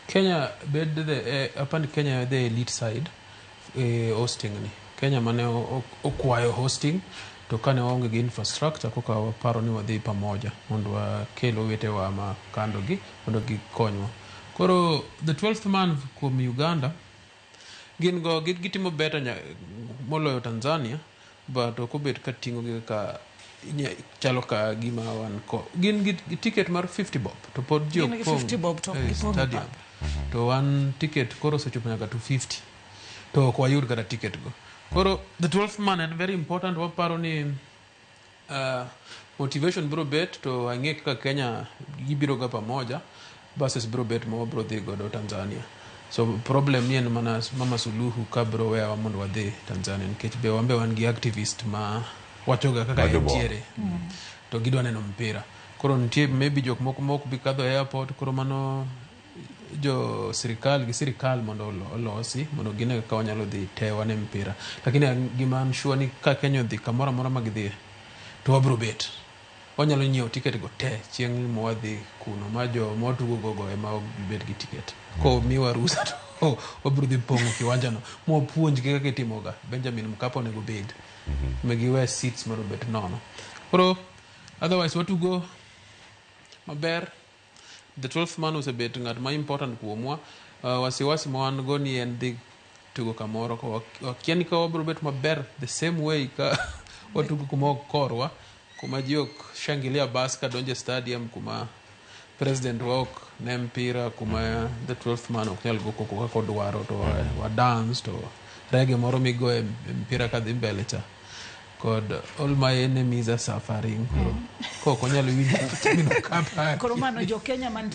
Kenya bed the apani Kenya the elite side hosting ni. Kenya mane okwayo hosting to kane waonge gi infrastructure, koka waparo ni wadhi pamoja mondo wakel owetewa ma kando gi mondo gikonywa. Koro the 12th man kuom Uganda gin go gitimo better moloyo Tanzania, but ok obet ka ting'o gi kaka chalo ka gima wan ko gin gi ticket mar 50 bob to pod ji Gin ok gi pong' 50 bob to ok e gipong' e stadium. Pap. To wan ticket koro osechopo nyaka 250 to ok wayud kata ticket go. Koro the 12th man en very important. Waparo ni motivation biro bet to ang'e kaka Kenya gibiro ga pamoja, buses biro bet ma wabiro dhi godo Tanzania. So problem ni en mana Mama Suluhu ka biro wewa mondo wadhi Tanzania, nikech be wan be wan gi activist ma wachoga kaka Ma jobor. entiere to gidwa neno mpira. Koro nitie maybe jok moko mok bi kadho airport. Koro mano jo sirikal gi sirikal mondo olosi mondo gine kaka wanyalo dhi te wane mpira, lakini gima an sure ni ka Kenya odhi kamoro amora ma gidhiye to wabiro bet wanyalo nyiewo ticket go te chieng' mwadhi kuno, ma jo mwatugo gogo ema ok bi bet gi ticket. Komiwa rusa to wabiro dhi pong'o kiwanja no mwapuonjgi kaka itimoga. Benjamin Mkapa onego bed magiwe seats mondo obed nono. Koro otherwise watugo maber. The 12th man osebet ng'at ma important kuomwa. Wasiwasi ma wan go ni en dhi tugo kamoro ko wakia ni ka wabiro bet maber the same way ka watugo kuma ok korwa, kuma ji ok shangilia bas ka donjo e stadium, kuma president wa ok ne mpira, kuma the 12th man ok nyal go koko kaka odwaro to wa dance to reggae moro migoye mpira kadhi mbele cha kod "All my enemies are suffering". Koro kok onyal winjo Benjamin Mkapa. Koro mano jo Kenya man.